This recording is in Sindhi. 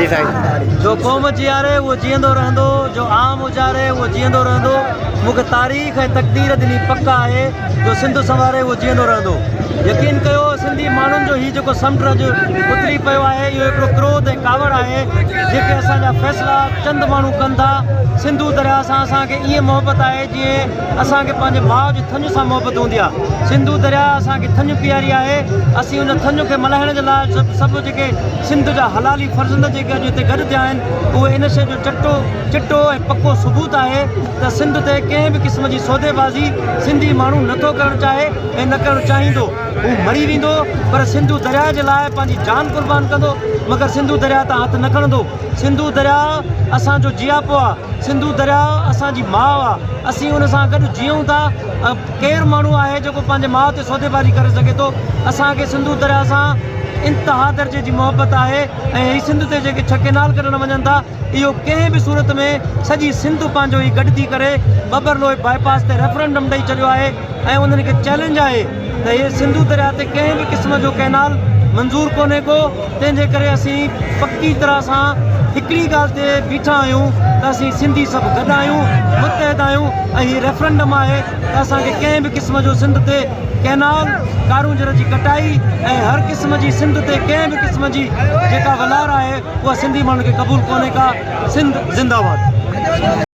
جي سائين. جو قوم جياري اهو جيئندو رهندو، جو عام اجاري اهو جيئندو رهندو، مون کي تاريخ ۽ تقدير ڏني پڪ آهي، جو سنڌ سنواري اهو جيئندو رهندو. يقين ڪيو سنڌي ماڻهن جو هي جيڪو سمنڊ اڄ اٿلي پيو آهي اهو هڪڙو ڪروڌ ۽ ڪاوڙ آهي، جيڪي اسان جا فيصلا چند ماڻهو ڪن ٿا، سنڌو درياء سان اسان کي ائين محبت آهي جيئن اسان کي پنهنجي ماء جي ٿڃ سان محبت هوندي آهي. سنڌو درياء اسان کي ٿڃ پياري آهي، اسين ان ٿڃ کي ملهائڻ جي لاء سڀ جيڪي سنڌ جا حلالي فرزند جيڪي اڄ هتي گڏ ٿيا آهن اهي ان شيء جو چٽو چٽو ۽ پڪو ثبوت آهي ته سنڌ تي ڪنهن به قسم جي سوديبازي سنڌي ماڻهو نه ٿو ڪرڻ چاهي ۽ نه ڪرڻ چاهيندو. هو مري ويندو پر سنڌو درياء جي لاء پنهنجي جان قربان ڪندو مگر سنڌو درياء تان هٿ نه کڻندو. سنڌو درياء اسان جو جياپو آ، سنڌو درياء اسان جي ماء آ، اسين ان سان گڏ جيئون ٿا. ڪير ماڻهو آهي جيڪو پنهنجي ماء تي سوديبازي ڪري سگهي ٿو؟ اسان کي سنڌو درياء سان انتها درجي جي محبت آهي ۽ هي سنڌ تي جيڪي ڇهه ڪينال ڪڍڻ وڃن ٿا اهو ڪنهن به صورت ۾ سڄي سنڌ پنهنجو هي گڏ ٿي ڪري ٻٻرلوئي باء پاس تي ريفرنڊم ڏئي ڇڏيو آهي ۽ انهن کي چئلينج آهي ته هي سنڌو درياء تي ڪنهن به قسم جو ڪئنال منظور ڪونهي ڪو، تنهن جي ڪري اسين پڪي طرح سان هڪڙي ڳالهه تي بيٺا آهيون ته اسين سنڌي سڀ گڏ آهيون، متحد آهيون ۽ هي ريفرنڊم آهي ته اسان کي ڪنهن به قسم جو سنڌ تي ڪئنال، ڪارونجهر جي ڪٽائي ۽ هر قسم جي سنڌ تي ڪنهن به قسم جي جيڪا ولار آهي اها سنڌي ماڻهن کي قبول ڪونهي ڪا، سنڌ زنده باد.